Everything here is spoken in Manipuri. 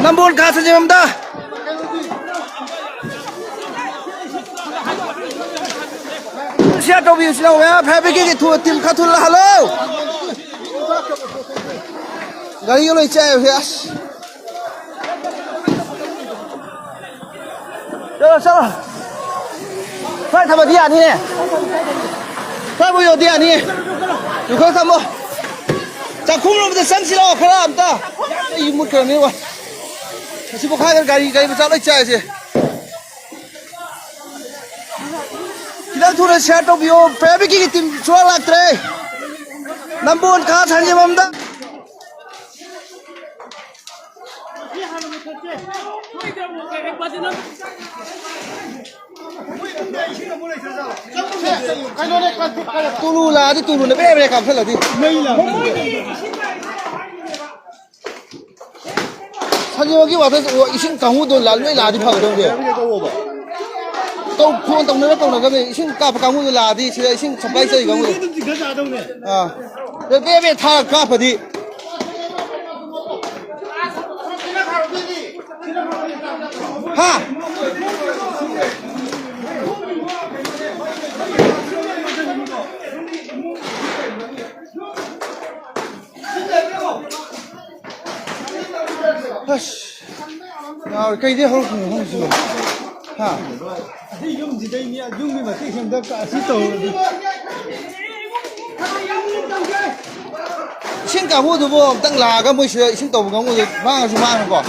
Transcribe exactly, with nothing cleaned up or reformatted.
ꯅꯝꯕꯣꯜ ꯈꯥ ꯁꯟꯖꯦꯟꯕꯝꯗ꯫ ꯁꯤꯌꯥ ꯇꯧꯕꯤꯌꯨ, ꯁꯤꯗ ꯃꯌꯥꯝ ꯐꯥꯏꯌꯔ ꯕ꯭ꯔꯤꯒꯦꯗꯀꯤ ꯊꯨ-, ꯇꯤꯝ ꯈꯔ ꯊꯨꯅ ꯂꯥꯛꯍꯜꯂꯣ꯫ ꯒꯥꯔꯤꯒ ꯂꯣꯏ ꯆꯥꯏꯕꯁꯦ, ꯑꯁ꯫ ꯆꯠꯂꯣ, ꯆꯠꯂꯣ꯫ ꯁ꯭ꯋꯥꯏ ꯊꯝꯃꯗꯤ ꯌꯥꯅꯤꯅꯦ꯫ ꯁ꯭ꯋꯥꯏꯕꯨ ꯌꯧꯗꯤ ꯌꯥꯅꯤꯌꯦ꯫ ꯌꯨ ꯈꯔ ꯊꯝꯃꯣ꯫ ꯆꯥꯛꯈꯨꯝꯂꯣꯝꯗ ꯆꯪꯁꯤ ꯂꯥꯛꯑꯣ ꯈꯔ ꯑꯝꯇ꯫ ꯑꯩ ꯃꯨꯠꯈ꯭ꯔꯕꯅꯤ ꯋꯥ꯫ ꯃꯁꯤ ꯄꯣꯛꯈꯥꯏꯈ꯭ꯔꯦ, ꯒꯥꯔꯤ, ꯒꯥꯔꯤ ꯃꯆꯥ ꯂꯣꯏ ꯆꯥꯏꯁꯦ꯫ ꯈꯤꯇꯪ ꯊꯨꯅ ꯁꯤꯌꯥꯔ ꯇꯧꯕꯤꯌꯣ꯫ ꯐꯥꯏꯌꯔ ꯕ꯭ꯔꯤꯒꯦꯗꯀꯤ ꯇꯤꯝ ꯁꯨꯡꯂꯥꯛ ꯂꯥꯛꯇ꯭ꯔꯦ꯫ ꯅꯝꯕꯣꯜ ꯈꯥ ꯁꯟꯖꯦꯟꯕꯝꯗ꯫ ꯇꯨꯂꯨ ꯂꯥꯛꯑꯗꯤ ꯇꯨꯂꯨꯅ ꯕꯦꯔꯦ ꯕꯦꯔꯦ ꯀꯥꯞꯁꯜꯂꯗꯤ꯫ ꯁꯟꯖꯦꯟꯕꯝꯒꯤ ꯋꯥꯇꯔ ꯏꯁꯤꯡ ꯀꯥꯡꯕꯨꯗꯣ ꯂꯥ-, ꯂꯣꯏ ꯂꯥꯛꯑꯗꯤ ꯐꯒꯗꯧꯅꯦ꯫ ꯇꯧ-, ꯐꯣꯟ ꯇꯧꯅꯔ ꯇꯧꯅꯒ꯭ꯔꯕꯅꯦ꯫ ꯏꯁꯤꯡ ꯀꯥꯞꯄ ꯀꯥꯡꯕꯨꯗꯣ ꯂꯥꯛꯑꯗꯤ ꯁꯤꯗ ꯏꯁꯤꯡ ꯁꯄ꯭ꯂꯥꯏ ꯆꯠꯂꯤ ꯀꯥꯡꯕꯨꯗꯣ꯫ ꯑꯥ꯫ ꯕꯦ-, ꯕꯦ-, ꯕꯦ ꯊꯥꯔ ꯀꯥꯞꯄꯗꯤ꯫ ꯍꯥ? ꯑꯁ꯫ ꯌꯥꯔꯣꯏ꯫ ꯀꯩꯗꯩ ꯍꯧꯔꯛꯄꯅꯣ ꯈꯪꯗꯦ ꯁꯤꯕꯣ꯫ ꯍꯥ? ꯑꯁꯤ ꯌꯨꯝꯁꯤꯗꯩꯅꯦ, ꯌꯨꯝꯒꯤ ꯃꯇꯦꯛ ꯁꯦꯝꯗ ꯑꯁꯤ ꯇꯧꯔꯗꯤ꯫ ꯏꯁꯤꯡ ꯀꯥꯡꯕꯨꯗꯨꯕꯨ ꯑꯝꯇꯪ ꯂꯥꯛꯑꯒ ꯃꯣꯏ ꯁꯤꯗ ꯏꯁꯤꯡ ꯇꯧꯕ ꯀꯥꯡꯕꯨꯗꯨ ꯃꯥꯡꯉꯁꯨ ꯃꯥꯡꯉꯀꯣ꯫